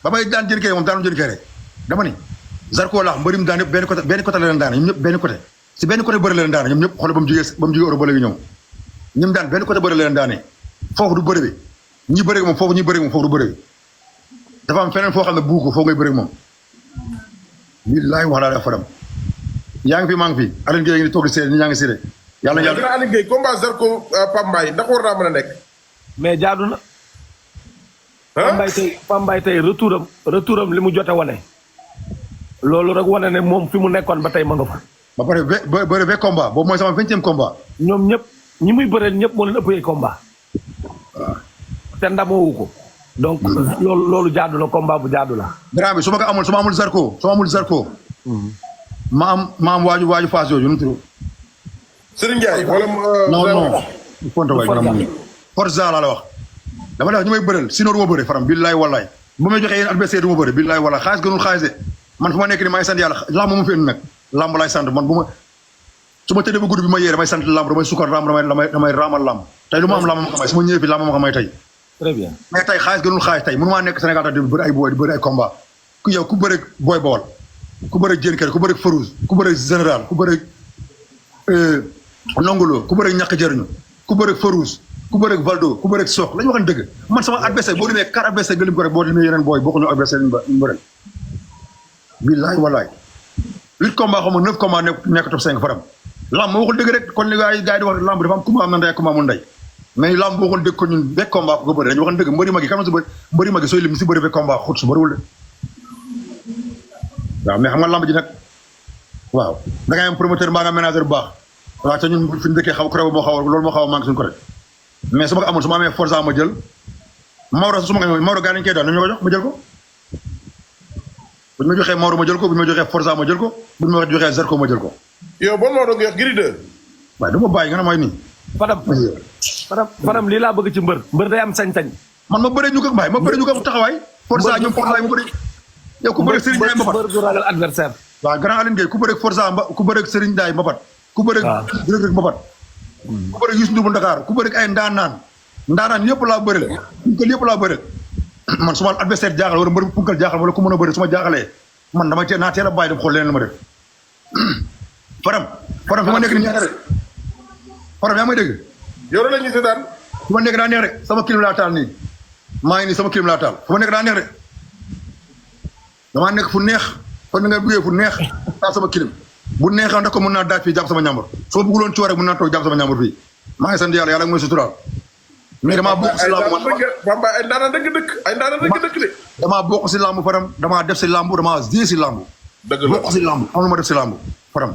ba may daan jën kere moom daanu jën kere dama ni Zarko laax mbërim daan yëpp benn côté la leen daane ñoom ñëpp benn côté si benn côté bëri la leen daane ñoom ñëpp xoolal ba mu jógee Europe ba léegi ñoom ñoom daan benn côté bëri la leen daane foofu du bëri bi ñi bëri moom foofu ñi bëri moom foofu du bëri bi dafa am feneen foo xam ne bugg ko foofu ngay bëri moom billahi wax laa faram yaa ngi fi maa ngi fi Alioune Gueye ngi toog di seede ni yaa ngi seede yàlla yàlla Alioune Gueye combat Zarko Pape Mbaye ndax war naa mën a nekk mais jaadu na Pambaay tey retouram li mu jote wane loolu rek wane ne moom fi mu nekkoon ba tey ma nga fa ba pare bëre vingt combat boobu mooy sama 20e combat ñoom ñëpp ñi muy bëreel ñëpp moo leen ëpp ay combat waaw te ndamoo ko donc loolu jaadu na combat bu jaadu la grand bi su ma ko amul su ma amul Zarko ma am waaju Fass yooyu nu mu tudd Serigne Ndiaye wala non fonto waay Forza laa la wax dama la wax ñu may bëreel sinon du ma bëre faram billaay wallaay bu may joxee yéen adversaire du ma bëre billaay wallaay xaalis gënul xaalis de man fu ma nekk ni maa ngi sant yàlla lamb ma fi indi nag lamb laay sant man bu ma su ma tëddee ba guddi bi ma yee damay sant lamb damay sukkar lamb damay raamal lamb tey lu ma am lamb ma ko may su ma ñëwee fi lamb ma ko may tey très bien mais tey xaalis gënul xaalis tey mënu maa nekk Sénégal tax di bëri ay booy di bëri ay combat ku yow ku bëri booy bawal ku bëri jën kër ku bëri Farouz ku bëri général ku bëri nongolo ku bëri ñàkk jëriñu ku bëri Farouz ku bëri Valdo ku bëri Sox la ñu waxoon dëgg man sama adversaire boo demee 4 adversaire nga lim ko rek boo demee yeneen booy bokkuñu adversaire ñu bëri billaay wallaay 8 combat xaw ma 9 combat nekk top 5 faram lamb ma waxul dëgg rek kon li gars yi di wax lamb dafa am combat am na ndey ak combat mu ndey mais lamb boo waxul dëgg ko ñun bekk combat ko bëri dañu waxoon dëgg mbëri mag yi kan si bëri mbëri mag yi sooy lim si bëri bekk combat xut su bëriwul de waaw mais xam nga lamb ji nag waaw da ngay am promoteur mbaa nga manager bu baax waaw te ñun fi ñu dëkkee xaw créé moo xaw loolu moo xaw a manqué suñu ko rek mais su ma ko amul su ma amee Forza ma jël Maodo su ma ko Maodo gars dañu koy doon nañu ko jox ma jël ko bu ñu ma joxee Maodo ma jël ko bu ñu ma joxee Forza ma jël ko bu ñu ma joxee Zarko ma jël ko. yow bon Maodo nga wax Gris 2. waaye du ma bàyyi nga ne mooy nii. Fadam lii laa bëgg ci mbër day am sañ-sañ. man ma bëree ñu ko bàyyi ma bëree ñu ko taxawaay. Forza ñoom Forza yi ma bëri. yow ku bëri Serigne Ndiaye Mbapat mbër du ragal adversaire. waaw grand Alioune Gueye ku bëri Forza ku bëri Serigne Ndiaye Mbapat. ku bëri Reug Reug Mbapat. ku bëri Youssou Ndour bu Dakar ku bëri ay ndaanaan yëpp laa bëreel punkal yëpp laa bëreel man su ma adversaire jaaxal wala mbër punkal jaaxal wala ku mën a bëri su ma jaaxalee man dama naa teel a bàyyi dem xool leneen la ma def Fadam fi ma nekk ni neex rek Fadam yaa may dégg yow la ñuy seetaan fi ma nekk daa neex rek sama kilim laa taal nii maa ngi nii sama kilim laa taal fi ma nekk daa neex rek damaa nekk fu neex kon na nga bëggee fu neex taal sama kilim bu neexoon ndax ko mën naa daaj fii jàpp sama ñàmbur soo bëgguloon coow rek mën naa toog jàpp sama ñàmbur fii maa ngi sant yàlla mooy suturaal mais damaa bokk si lamb ay ndaanaan dëgg de damaa bokk si lamb faram damaa def si lamb damaa jé si lamb bokk si lamb am lu ma def si lamb faram